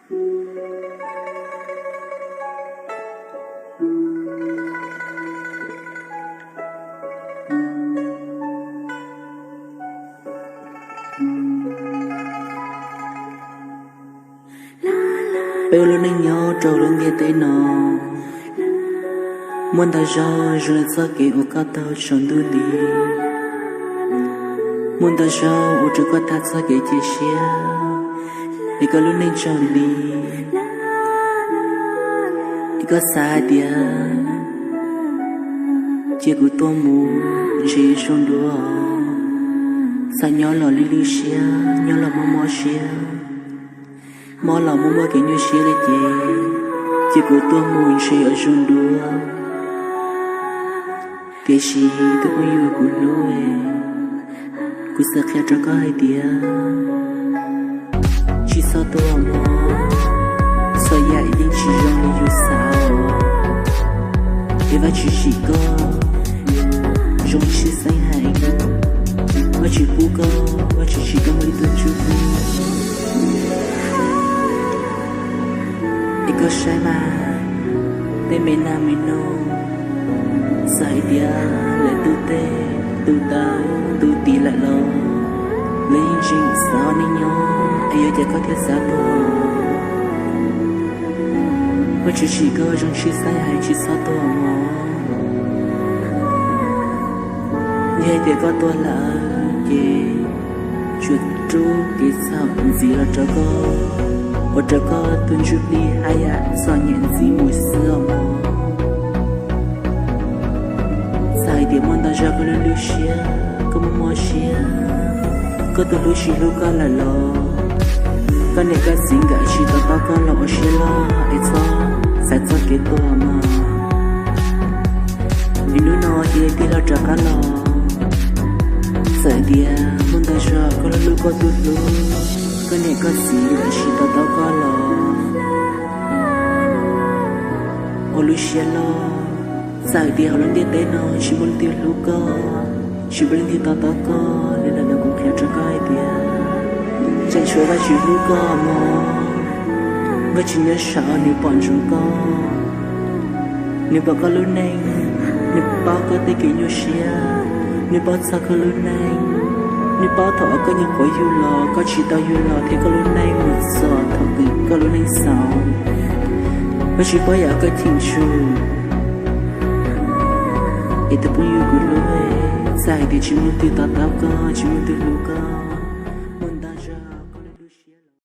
Peb ua lub neej nyob rau lub ntiaj teb no, muaj ntau zaug zoo li txoj kev uas koj taug saum ntuj nti, muaj ntau zaug ua rau koj thaj txoj kev cia siab, es koj lub neej tsaug nti, es koj xav hais tias cia kuv tuaj mus ntshe zoo dua, xav nyob los lwj lwj siab, nyob los mob mob siab, mob los muaj muaj kev nyuaj siab li ces, cia kuv tuaj mus ntshe yuav zoo dua. Tiam sis tus phooj ywg kuv hlub, kuv xav qhia rau koj hais tias tsis txhob tuag mog, txhua yam yeej tsis zoo li yus xav os. Es Vajtswv tsim koj zoo tshwj xeeb heev, Vajtswv pub koj, Vajtswv tsim koj muaj ib tug ntsuj plig. Es koj saib mas, tej me nag me noog, txawm hais tias lawv tu teg, tu taw, tu tis lawm los lawv yeej tseem xav ua neej nyob, es yuav cas koj thiaj xav tuag? Vajtswv tsim koj zoo tshwj xeeb heev, tsis txhob tuag mog. Yog hais tias koj tuag lawm ces tsuas rub kev txhaum ntxiv los rau koj, ua rau koj tus ntsuj plig haj yam txom nyem ntxiv mus xwb os mog. Txawm hais tias muaj ntau zaug koj lwj lwj siab, koj mob mob siab, koj tus hlub tsis hlub koj lawm los koj niam koj txiv nkawd tsis to taub koj los ua siab loj es txhob xav txoj kev tuag mog. Es hnub no cia li tig hlo rov qab los, txawm tias muaj ntau zaug koj hlub hlub koj tus hlub, koj niam koj txiv nkawd tsis to taub koj los ua lub siab loj. Txawm tias hauv lub ntiaj teb no tsis muaj leej twg hlub koj, tsis muaj leej twg to taub koj li lawm los kuv qhia rau koj hais tias tseem tshuav Vajtswv hlub koj mog. Vajtswv nyob saum nws pom ntsoov koj, nws pom koj lub neej, nws paub koj tej kev nyuaj siab, nws paub txog koj lub neej, nws paub thaum uas koj nyuam qhuav yug los, koj tsis tau yug los thiab koj lub neej mus txog thaum kws koj lub neej xaus. Vajtswv paub yam uas koj cheem tsum. Es tus phooj ywg kuv hlub, txawm hais tias tsis muaj leej twg to taub koj, tsis muaj leej twg hlub koj,